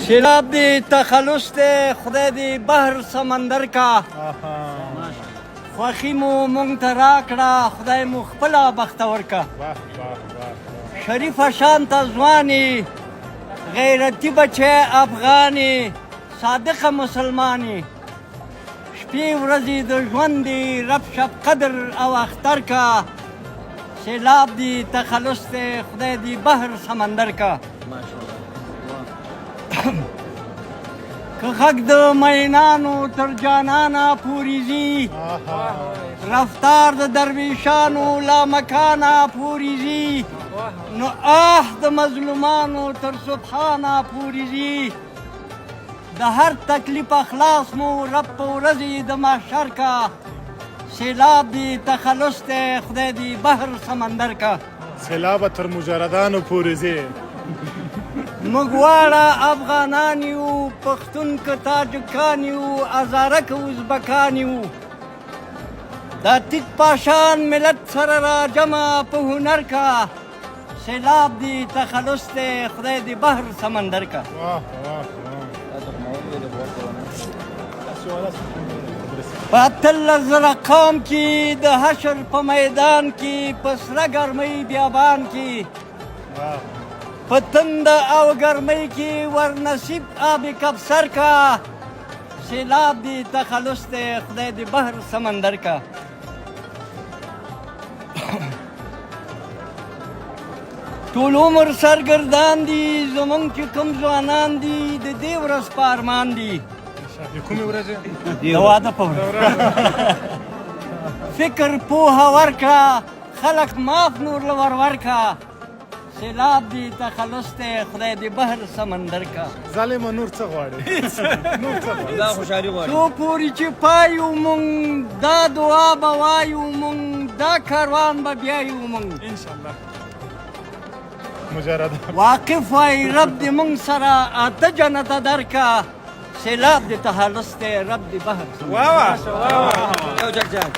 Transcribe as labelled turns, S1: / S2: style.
S1: سیلاب دی تخلص دی، خدای دی بحر سمندر کا. خوښي مو مونږ ته راکړه، خدای مو خپله بختور کا. شریفه شانته ځواني، غیرتي بچی افغاني، صادقه مسلماني. شپې ورځې د ژوند دی رب شب قدر او اختر کا. سیلاب دی تخلص دی، خدای دی بحر سمندر کا. که غږ د مینانو تر جانانه پورې ځي، رفتار د درویشانو لا مکانه پورې ځي، نو آه د مظلومانو تر سبحانه پورې ځي. د هر تکلیف اخلاص مو رب په ورځې د محشر کا. سیلاب دی تخلص دی، خدای دی بحر سمندر کا.
S2: سیلاب تر مجردانو پورې ځي.
S1: موږ واړه افغانان یو، پښتون که تاجکان یو، هزاره که ازبکان یو. دا تیت پاشان ملت سره راجمع په هنر کا. سیلاب دی تخلص دی، خدای دی بحر سمندر کا.
S2: واه واه واه.
S1: په 18,000 قوم کې، د حشر په میدان کې، په سره ګرمۍ بیابان کې، په تنده او ګرمۍ کې ور نصیب آب کوثر کا. سیلاب دی تخلص دی، خدای دی بحر سمندر کا. ټول عمر سرګردان دي زمونږ چې کوم ځوانان دي، د دې ورځ په ارمان دي.
S2: د کومې ورځې؟
S1: د واده په ورځ. فکر پوهه ورکړه، خلک معاف نور له ور ورکړه. سیلاب دی تخلص دی، خدای دی بحر سمندر کا.
S2: ظالمه، نور څه غواړې؟ نور څه غواړې؟
S3: دا خوشحالي غواړي.
S1: څو پورې چې پایو مونږ، دا دعا به وایو مونږ، دا کاروان به بیایو مونږ.
S2: ان شاء الله مجرد.
S1: واقف وای رب دې مونږ سره اته جنته درکا. سیلاب دې تخلص دی، رب دې بحر سمندر.
S3: واه واه، یو جګ جګ.